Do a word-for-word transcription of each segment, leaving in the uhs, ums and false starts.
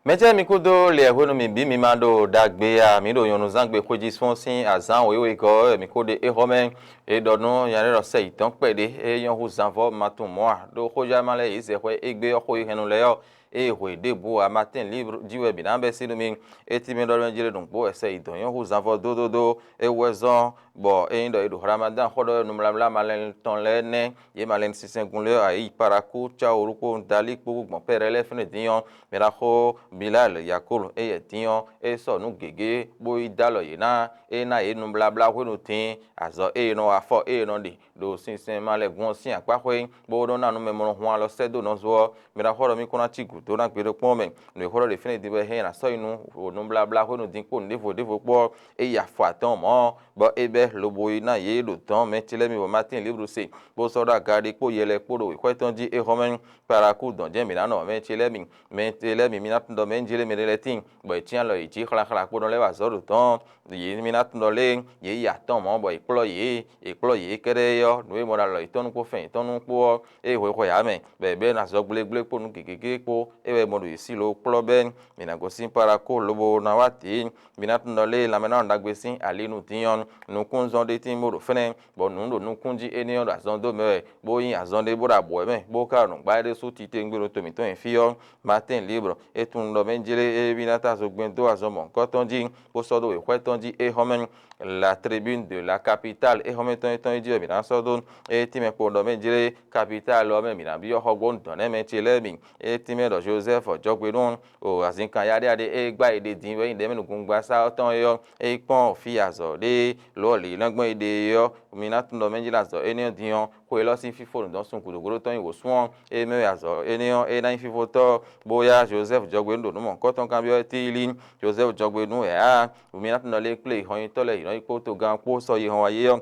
Mɛtɛ́ mi kúdó lɛ hwenu mi bǐ mi ma ɖo ɖagbe a? Mi ɖo nyɔ̌nuzángbe xwéjisún sín azǎn wěwegɔ́ ɔ́, mi kó ɖe éhɔ́ mɛ. É ɖɔ nú nya ɖé ɖɔ sɛ yǐtɔn kpɛɖé é nyɔ́ hú zanvɔ́ ma tunwun mɔ̌ a? Ɖó xójá ma lɛ́ɛ yě zɛ xwɛ égbé ɔ́ xó e hɛn nu lɛ́ɛ ɔ́, ée hwe ɖěbǔ a Matín Libre jí wɛ mǐ ná bɛ́ sí nú mi. É cí mì ɖɔ nú jlé nǔgbó wɛ sɛ yǐtɔn nyɔ́ hú zanvɔ́ dódódó. É wú wɛ zɔ́n bɔ ényí ɖɔ è ɖo Hlamadán xó ɖɔ wɛ nǔmlámlá malɛnu tɔn lɛ́ɛ nɛ́, yě malɛnu sinsɛngun lɛ́ɛ ɔ́, ayǐ Parakú, Cáwolú kpó Dalí kpó gbɔn Pɛ́rɛ lɛ́ɛ fínɛ́ din ɔ́, mɛ ná xó Bilal Yakul éyɛ́ din ɔ́, é sɔ́ nǔ gěgé bó yi dó alɔ yě ná, é ná yě nubláblá hwenu din azɔ̌ e è nɔ wa afɔ e è nɔ ɖe ɖo sinsɛn malɛgun ɔ́ sín akpáxwé, bó nɔ́ ná nú mɛ mɔ hun alɔ sɛ́ dó nɔzo ɔ́, mɛ ná xó ɖɔ mì kún ná cí gǔdo ná gbe ɖokpɔ́n mɛ. Nǔ e xó ɖɔ ɖě fínɛ́ din wɛ hɛn ná sɔ́ yi nú nubláblá hwenu din kpó nǔɖévo ɖěvo kpó ɔ́, é yi afɔ atɔ́ɔ́n mɔ̌, bɔ é bɛ́ lobo yi ná yě ɖo dɔ̌n mɛ ce lɛ́ɛ mi bɔ Matín Libre se, bó sɔ́ ɖó aga ɖé kpó yɛ lɛ́ɛ kpó ɖo wěxwɛ́ tɔn jí é hɔn mɛ. Kpalaku dɔn jɛ́n mǐ ná nɔ mɛ ce lɛ́ɛ mi, mɛ ce lɛ́ɛ mi, mi ná tunɖun ɖɔ mɛ jlé mɛ ɖé lɛ́ɛ tíin, bɔ è cyán alɔ yě jí xlaxla kpónɔ lɛ́ɛ wá azɔ̌ ɖo dɔ̌n. Yě mi ná tunɖun ɖɔ lé yě yi atɔ́ɔ́n mɔ̌, bɔ è kplɔ́ yě, è kplɔ́ yě kɛ́ɖɛ́ é ɔ́, nǔ e mɔ ɖo alɔ yětɔn nu kpó fɛn yětɔn nu kpó ɔ́, é hwe xɔ yǎ mɛ, bɔ è bɛ́ ná azɔ̌ gblégblé kpó nǔ gěgé kpó, é wɛ mɔ ɖo yě sí lo kplɔ́ bɛ́. Mǐ ná gosín Palaku lobo ná wá tǐ. Mi ná tunɖun ɖɔ lé lanmɛ ná nɔ ɖagbe sín ali nú din ɔ́, nukúnnuzɔn ɖé tín bó ɖo fɛ́nɛ, bɔ nǔ ɖo nukún jí énɛ́ ɔ́ ɖo azɔn dó mɛ wɛ, bó nyí azɔn ɖé bó ɖo abwɛ̌ mɛ, bó ka ɖo nǔgbá ɖé ɖésú titewungbe ɖo to mǐtɔn nyi fí ɔ́, Matín Libre, é tunwun ɖɔ mɛ jlé é ví ná ta zogbɛ́n dó azɔn mɔ̌hunkɔtɔn jí, bó sɔ́ dó wěxwɛ́ tɔn jí é hɔn mɛ. La Tribune de la Capitale é hɔn mɛ tɔn é tɔn é jí wɛ mǐ ná sɔ́ dó, é tínmɛ kpo ɖɔ mɛ jlé Capitale ɔ́ mɛ mǐ ná byɔ́ xɔgbónu dɔ̌n nɛ́ mɛ ce lɛ́ɛ mi. É tínmɛ ɖɔ Jozɛ́fu jɔgbe nú o azinkan yaɖéyaɖé e gbá yi ɖe din wɛ nyí ɖɛ̌mɛnugungbasá ɔ́ tɔn é ɔ́, é kpɔ́n fí azɔ̌ ɖé lǒ ɔ́ lě ná gbɔn yi ɖe é ɔ́, mi ná tunwun ɖɔ mɛ jí ná azɔ̌ énɛ́ ɔ́ din ɔ́, xwe élɔ́ sín fífó nǔdɔn sun gǔdo gúdo tɔn nyi wǒ sún ɔ́, é mɛ wɛ azɔ̌ énɛ́ ɔ́ é ná nyí fífótɔ́, bó yá Jozɛ́fu jɔgbe nú ɖo nǔ mɔ̌hunkɔtɔn kanbyɔ́ tlílí. Jozɛ́fu jɔgbe nú wɛ ǎ, mi ná tunwun ɖɔ lě kplé hɔnnyitɔ́ lɛ́ɛ yě nɔ yi kpódó gán kpó sɔ́ yi hɔn wá yé ɔ́,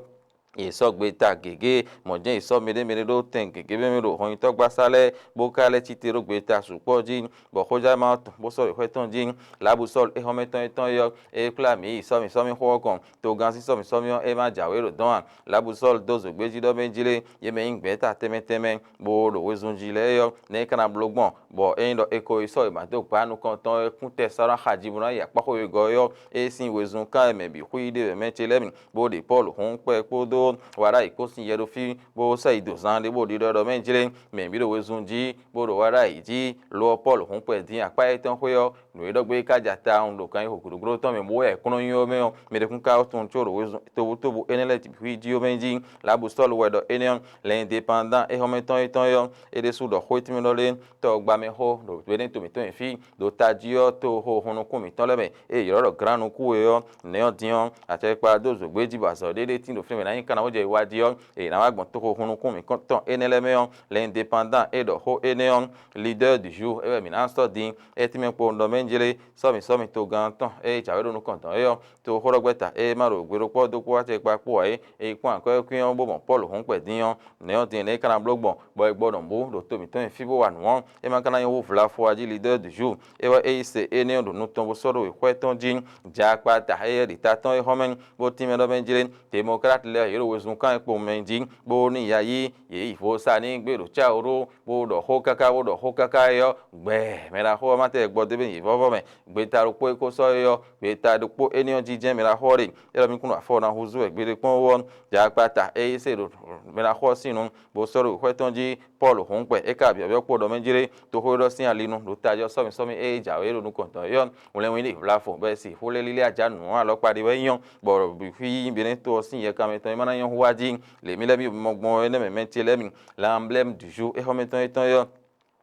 yě sɔ́ gbeta gěgé, mɔ̌ jɛ́n yě sɔ́ mɛɖé mɛɖé ɖó tɛn gěgé mɛ mɛ ɖo hɔnnyitɔ́gbasá lɛ́ɛ, bó ka lɛ́ cí te ɖó gbeta sukpɔ́ jí, bɔ xójánma ɔ́ tɔn bó sɔ́ wěxwɛ́ tɔn jí. Lǎbusɔ́lu é xɔ́mɛtɔn étɔn é ɔ́, é kplá mǐ yi sɔ́ mǐ sɔ́ mì xó ɔ́ gɔn, togán sín sɔ́ mǐ sɔ́ mì ɔ́, é ma jǎwe ɖo dɔ̌n a? Lǎbusɔ́lu dó zǒgbéjí ɖɔ mɛ jí lé, yě mɛ nyí gbɛ̌ta tɛnmɛ tɛnmɛ, bó ɖo wezun jí lɛ́ɛ é ɔ́, nɛ̌ é ka ná bló gbɔn, bɔ ényí ɖɔ è ko yi sɔ́ wěma dó gbǎ nukɔntɔn ɔ́ kún tɛ sɔ́ ná xaji bó ná yi akpáxwé wegɔ́ é ɔ́, é sín wezun kán wɛ mɛ bǐ xwí ɖe wɛ mɛ ce lɛ́ɛ mi, bó ɖe Pɔ́lu hɔn kpɛ kpódó Waɖáyi kpó sin yɛ ɖo fí, bó sɛ yi do zan ɖé bó ɖiɖɔ ɖɔ mɛ jlé, mɛ bǐ ɖo wezun jí, bó ɖo Waɖáyi jí, lo ɔ́ Pɔ́lu hɔn kpɛ dín akpá étɔn xwé ɔ́, nǔ e ɖɔ gbé é ka ja tawun ɖo kan nyi xo gǔdo gúdo tɔn mɛ, bó wɛ kúnɔ nyi ɔ́ mɛ ɔ́, mɛ ɖé kún ka tunwun có ɖo wezun tobutóbu énɛ́ lɛ́ɛ bǐ xwí jí ɔ́ mɛ jí. Lǎbusɔ́lu wɛ ɖɔ énɛ́ ɔ́, L'Indépendant é xɔ́mɛtɔn étɔn é ɔ́, é ɖésú ɖɔ xó e tínmɛ ɖɔ lé tɔ́ gbamɛxó ɖo Benín to mǐtɔn nyi fí, ɖo tají ɔ́ toxo hun nukún mǐtɔn lɛ́ɛ mɛ, e è ylɔ́ ɖɔ Glǎnnukún é ɔ́, nɛ̌ ɔ́ din ɔ́, acɛkpa dó zǒgbé jí bɔ azɔ̌ ɖé ɖé tín ɖo fínɛ́ mɛ ná nyí kanna wó jɛ yi wá jí ɔ́, è nǎ wá gbɔn toxo hun nukún mǐtɔn énɛ́ lɛ́ɛ mɛ ɔ́, L'Indépendant é ɖɔ xó énɛ́ ɔ́, Leader du jour é wɛ mǐ ná sɔ́ din, é tínmɛ kpo un ɖɔ mɛ jlé, sɔ́mi sɔ́mi togán tɔn e jǎwe ɖo nukɔn dɔn é ɔ́, toxóɖɔgbɛ́ta e ma ɖo gbe ɖokpó ɔ́ dó kpó acɛkpa kpó ǎ é, è yi kpɔ́n akwɛ́kwín ɔ́ bó mɔ Pɔ́lu hɔn kpɛ̌ din ɔ́, nɛ̌ ɔ́ din nɛ̌ é ka ná bló gbɔn, bɔ è gbɔ nǔ bú ɖo to mǐtɔn nyi fí bó wa nǔ ɔ́, é ma ka ná nyí hú vlafɔ jí Leader du jour, é wɛ é yi se énɛ́ ɔ́ ɖo nu tɔn bó sɔ́ ɖó wěxwɛ́ tɔn jí, jɛ akpata éyɛ́ ɖi ta tɔn é xɔ́ mɛ, bó tínmɛ ɖɔ mɛ jlé, Demɔklati lɛ́ɛ yě ɖo wezun kán e kpowun mɛ jí, bó ní ya yí yě yi vo sa ní gbé ɖo cáwo ɖó, bó ɖɔ xó káká bó ɖɔ xó káká é ɔ́, gbɛɛ mɛ ɖaxó ɔ́ ma tɛ gbɔ dó bɛ́ yě vɔ́vɔ́ mɛ. Gbeta ɖokpó e ko sɔ́ é ɔ́, gbeta ɖokpó énɛ́ ɔ́ jijɛ mɛ ɖaxó ɔ́ ɖe, é ɖɔ mì kún ɖo afɔ ná húzú wɛ gbeɖé kpɔ́n ó ɔ́, jɛ akpata é yi se ɖo mɛ ɖaxó ɔ́ sín nu, bó sɔ́ ɖo xwɛ tɔn jí, Pɔ́lu hɔn kpɛ, é ka byɔ̌byɔ́ kpo ɖɔ mɛ jlé, toxóɖɔ sín ali nu ɖo tají ɔ́ sɔ́mi sɔ́mi é yi jǎwe ɖo nukɔn tɔn é ɔ́, wlɛnwín ɖi vlafɔ bɔ è si xó lɛ́ lílí ajá nǔ ɔ́ alɔkpa ɖé wɛ nyí ɔ́, bɔ ɖo bǐ xwí yí Benín to ɔ́ sín yɛ kanmɛ tɔn e ma ná nyɔ́ hu wá jí, lě mǐ lɛ́ mì mɔ gbɔn ɔ́ énɛ́ mɛ mɛ ce lɛ́ɛ mi, L'emblème du jour é xɔ́mɛ tɔn étɔn é ɔ́,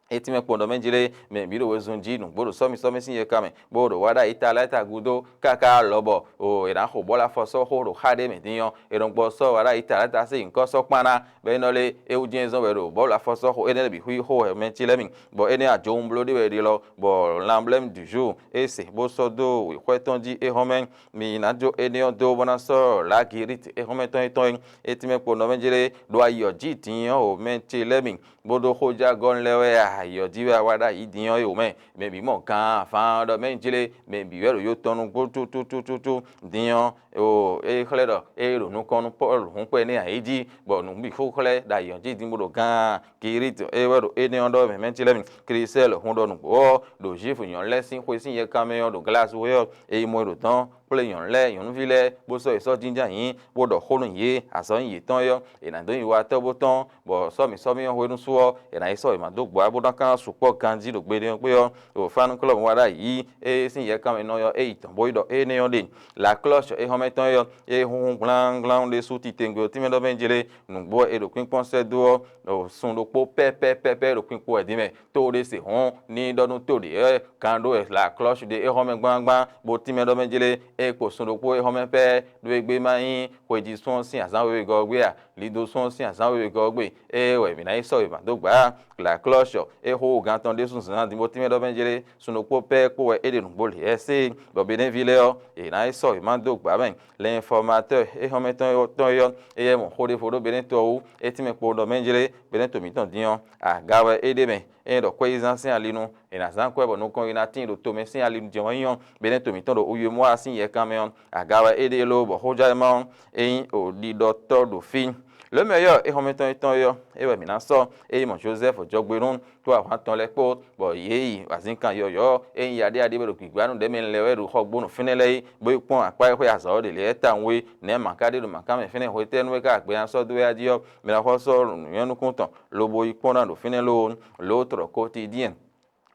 é tínmɛ kpɔ́n ɖɔ mɛ jlé, mɛ bǐ ɖo wezun jí nǔgbó ɖo sɔ́mi sɔ́mi sín yɛ kanmɛ, bó ɖo wá ɖ'ayǐ ta lɛ́ɛ ta gúdo, káká lɔbɔ o è nǎ xo bɔ̌ lafɔ sɔ́ xó ɖo xá ɖé mɛ din ɔ́, è nɔ gbɔ sɔ́ wá ɖ'ayǐ ta lɛ́ɛ ta sín nyǐkɔ sɔ́ kpán ná, bɔ é nɔ lé é wú jɛ́n zɔ́n wɛ ɖo bɔ̌ lafɔ sɔ́ xó énɛ́ lɛ́ɛ bǐ xwí xó wɛ mɛ ce lɛ́ɛ mi, bɔ énɛ́ ajowun bló ɖé wɛ è ɖe lɔ, bɔ l'emblème du jour é se bó sɔ́ dó wěxwɛ́ tɔn jí é hɔn mɛ, mi ná jó énɛ́ ɔ́ dó bó ná sɔ́ lagirite é hɔn mɛ tɔn é tɔn é, é tínmɛ kpo nɔ mɛ jlé ɖo ayǐ ɔ́ jí din ɔ́ o mɛ ce lɛ́ɛ mi, bó ɖó xójágɔ́nu lɛ́ɛ wɛ ayǐ ɔ́ jí wɛ a wá ɖ'ayǐ din ɔ́ é o mɛ, mɛ bǐ mɔ gan afan ɖɔ mɛ jlé mɛ bǐ wɛ ɖo yo tɔn nú gbó tútútútú din ɔ́, o é xlɛ́ ɖɔ é ɖo nukɔn nú Pɔ́lu hǔn kpɛ nɛ́ ǎ é jí, bɔ nǔ bǐ xó xlɛ́ ɖo ayǐ ɔ́ jí din bó ɖo gán Kiríti é wɛ ɖo énɛ́ ɔ́ ɖɔ mɛ mɛ̌ cí lɛ́ɛ mi. Klísɛ́ lɔ̌ hun ɖɔ nǔgbó ɔ́ ɖo Jwifu nyɔ̌nu lɛ́ɛ sín xwe sín yɛkanmɛ ɔ́ ɖo Glasuwé ɔ́, è yi mɔ ɛ ɖo dɔ̌n kplé nyɔ̌nu lɛ́ɛ nyɔ̌nuví lɛ́ɛ bó sɔ́ yě sɔ́ jínjɔ́n ayǐ, bó ɖɔ xó nú yě. Azɔ̌ nyí yětɔn é ɔ́, è nǎ dó nyi watɔ́ bó tɔ́n, bɔ sɔ́mǐ sɔ́mǐ ɔ́ hwenu su ɔ́, è nǎ yi sɔ́ wěma dó gbɔ wá bó ná kán sukpɔ́ ganjí ɖo gbe énɛ́ ɔ́ gbe ɔ́. Ɖo Fánúklɔ́mu wá ɖ'ayǐ é sín yɛkanmɛ nɔ ɔ́, é yi tɔ̌n bó yi ɖɔ énɛ́ ɔ́ ɖe. Laklɔ́shɔ é hɔnmɛtɔn é ɔ́, é húnhún gblánglán ɖésú titewungbe ɔ́ tínmɛ ɖɔ mɛ jlé, nǔgbó ɔ́, è ɖo kpínkpɔ́n sɛ́ dó ɔ́, ɖo sun ɖokpó pɛ́pɛ́pɛ́pɛ́ ɖo kpínkpɔ́n wɛ dín mɛ. Tó ɖé se hɔ́n ní ɖɔ nú tó ɖě wɛ gǎn ɖó wɛ Laklɔ́sh ɖe é hɔn mɛ gbángbán, bó tínmɛ ɖɔ mɛ jlé, é kpo sun ɖokpó é hɔn mɛ pɛ́, ɖó égbé ma nyí xwejísún ɔ́ sín azǎn wěwegɔ́ ɔ́ gbé a, lidosún ɔ́ sín azǎn wěwegɔ́ ɔ́ gbé, ée wɛ mǐ ná yi sɔ́ wěma dó gbǎ. Laklɔ́sh é xó gan tɔn ɖésú zǎn din bó tínmɛ ɖɔ mɛ jlé, sun ɖokpó pɛ́ kpó wɛ é ɖe nǔgbó lě ɛ́ se, bɔ Benín ví lɛ́ɛ ɔ́, yě ná yi sɔ́ wěma dó gbǎ mɛ. L'informateur é hɔn mɛ tɔn tɔn é ɔ́, éyɛ́ mɔ xó ɖěvo ɖó Benín to ɔ́ wú, é tínmɛ kpo ɖɔ mɛ jlé, Benín to mǐtɔn din ɔ́, aga wɛ é ɖe mɛ. Ényí ɖɔ kwɛ́yízán sín ali nu, è nǎ zán kwɛ́ bɔ nukɔn e ná tíin ɖo tomɛ sín ali nu din ɔ́ nyí ɔ́, Benín to mǐtɔn ɖo Uyomúwa sín yɛkanmɛ ɔ́, aga wɛ é ɖe lóó bɔ xójánɔmá ɔ́, é nyí ɖiɖɔtɔ́ ɖo fí. Lǒmɛ ɔ́, é hɔnmɛtɔn yětɔn é ɔ́, é wɛ mǐ ná sɔ́, é yi mɔ Jozɛ́fu jɔgbenú kpó ahwan tɔn lɛ́ɛ kpó, bɔ yě yi azinkan yɔ̌yɔ́ e nyí yaɖéyaɖé bɔ ɖo gbǐgbá nú ɖɛ̌mɛ lɛ́ɛ wɛ ɖo xɔgbónu fínɛ́ lɛ́ɛ yi, bó yi kpɔ́n akpá e xwé azɔ̌ ɔ́ ɖe lě lɛ́ɛ tawun é. Nɛ̌ mǎ ka ɖe ɖo mǎ kan mɛ fínɛ́ hwetɛ́nu é ka gbɛ ná sɔ́ dó wɛ a jí ɔ́, mi ná xɔ sɔ́ nǔnywɛ́núkún tɔn lobo yi kpɔ́n ná ɖo fínɛ́ lóó. Lǒ trɔ̌ ko Tidíɛn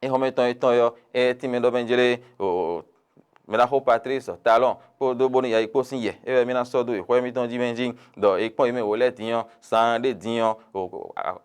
é hɔnmɛtɔn yětɔn é ɔ́, é tínmɛ ɖɔ mɛ jlé o mɛɖaxó Patlísi Talɔ́n kpódó bónú yayi kpó sín yɛ é wɛ mì ná sɔ́ dó wěxwɛ́ mǐtɔn jí mɛ jí, ɖɔ è kpɔ́n yě mɛ wǒ lɛ́ɛ din ɔ́, saan ɖé din ɔ́,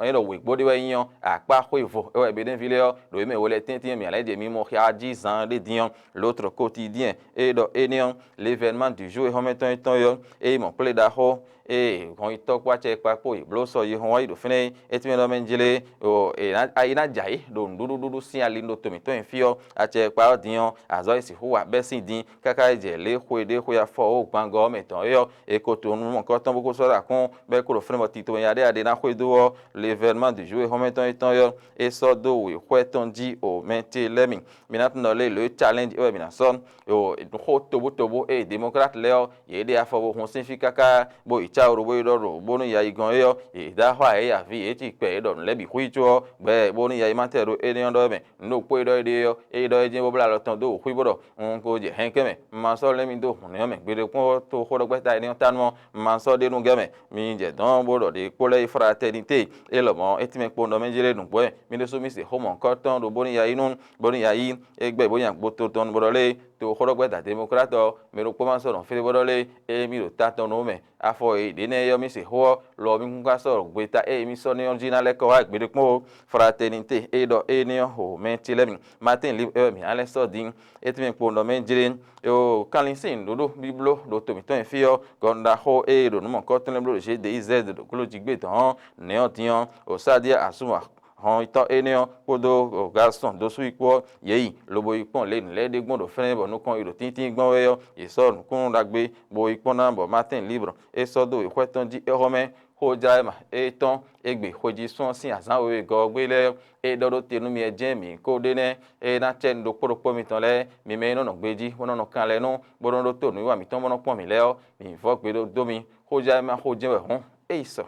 é ɖɔ wěgbó ɖé wɛ nyí ɔ́, akpá xwévo é wɛ Benín ví lɛ́ɛ ɔ́, ɖo yě mɛ wǒ lɛ́ɛ tɛ́ntin e mǐ lɛ́ ɖe mi mɔ xá jí zaan ɖé din ɔ́, L'autre quotidien é ɖɔ énɛ́ ɔ́, l'événement du jour é hɔn mɛ tɔn é tɔn é ɔ́, é yi mɔ kplé ɖaxó ée hɔnyitɔ́ kpó acɛ e kpa kpó yě bló sɔ yi hɔn wá yi ɖo fínɛ́ é, é tínmɛ ɖɔ mɛ jlé o è nǎ ayi ná jɛ ayǐ ɖo nǔɖuɖu ɖuɖu sín ali ɖo to mǐtɔn e fí ɔ́, acɛ e kpa ɔ́ din ɔ́, azɔ̌ e sixú wa bɛ́ sín din káká yi jɛ lě xwe ɖé xwe afɔ ó gbangɔ ɔ́ mɛ tɔn é ɔ́, è ko to nú mɔ̌kɔ́tɔn bó kó sɔ́ ɖo akɔ́n, bɔ é kó ɖo fínɛ́ bɔ tito nyanya ɖé aɖe ná xwedó ɔ́, l'événement du jour e hɔn mɛ tɔn é tɔn é ɔ́, é sɔ́ dó wěxwɛ́ tɔn jí o mɛ ce lɛ́ɛ mi. Mi ná tunɔ lé lǒ e challenge é wɛ mǐ ná sɔ́ o xó tobútobú ée démocrate lɛ́ɛ ɔ́, yě ɖe afɔ bó hun sín fí káká, bó yi cáwǔ ɖó bó yi ɖɔ ɖo bónú yayi gɔ́n é ɔ́, yě dó axwá yě yi avǐ yě ci kpɛ yě ɖɔ nǔ lɛ́ɛ bǐ xwí có ɔ́, gbɛ bónú yayi ma tɛ ɖó énɛ́ ɔ́ ɖɔ mɛ. Nǔ ɖokpó e ɖɔ é ɖe ɔ́, é ɖɔ é jɛ́n bó blá alɔ tɔn dó wǔ xwí bó ɖɔ un ko jɛ hɛnkɛ́n mɛ, un ma sɔ́ lɛ́n mì dó hǔn nɛ́ ɔ́ mɛ gbeɖé kpɔ́n tó xó ɖɔ gbɛ́ta énɛ́ ɔ́ tánu ɔ́, un ma sɔ́ ɖe nú gɛ́ mɛ. Mi jɛ dɔ̌n bó ɖɔ ɖě kpó lɛ́ yi fraternité, é lɔmɔ̌ é tínmɛ kpowun ɖɔ mɛ jlé nǔgbó wɛ. Mi ɖésú mi se xó mɔ̌hunkɔtɔn ɖo bónú yayi nú bónú yayi é gbɛ bó nya gboto tɔn bó ɖɔ lé to xó ɖɔ gbɛ́ta démocrate ɔ́, mɛ ɖokpó ma sɔ́ nɔ fí bó ɖɔ lé émí ɖo ta tɔn nú mɛ. Afɔ e ɖě nɛ́ é ɔ́, mì se xó ɔ́, lɔ ɔ́, mì kún ka sɔ́ ɖo gbeta e mì sɔ́ nɛ́ ɔ́ jí ná lɛ́ kɔ wá gbeɖé kpɔ́n ó. Fraternité e ɖɔ énɛ́ ɔ́, ho mɛ ce lɛ́ɛ mi. Martin Lib e wɛ mǐ ná lɛ́ sɔ́ din. É tɛ́nmɛ kpowun ɖɔ mɛ jlé. Yo, kanlin sín nǔɖuɖu bíbló ɖo to mǐtɔn e fí ɔ́, gɔnu ɖaxó e ɖo nǔ mɔ̌kɔ́tɔn lɛ́ɛ bló ɖo G D I Z ɖo gló jí gbé dɔ̌n ɔ́, nɛ̌ ɔ́ din ɔ́, Osádia asúnɔ hɔnnyitɔ́ énɛ́ ɔ́ kpódó Galsɔn dó sú yi kpó ɔ́, yě yi lobo yi kpɔ́n lě nǔ lɛ́ɛ ɖe gbɔn ɖo fɛ́nɛ bɔ nukɔn yi ɖo tíntín gbɔn wɛ ɔ́, yě sɔ́ nǔkúnnú ɖagbe bo yi kpɔ́n ná bɔ Martin Libre é sɔ́ dó wěxwɛ́ tɔn jí é xɔ́mɛ. Xójlá e ma é tɔn égbé xwejísún ɔ́ sín azǎn wěwegɔ́ ɔ́ gbé lɛ́ɛ é ɖɔ ɖó te nú mi wɛ jɛ́n mǐ ko ɖe nɛ́ é ná cɛ nu ɖokpó ɖokpó mitɔn lɛ́ɛ, mi mɛ e nɔ nɔ gbejí bó nɔ nɔ kanlɛ́nú bó nɔ ɖótó nǔwiwa mǐtɔn bó nɔ kpɔ́n mǐ lɛ́ɛ ɔ́, mǐ vɔ́ gbe ɖó dó mi. Xójlá e ma xo jɛ́n wɛ hɔ́n. É yi sɔ.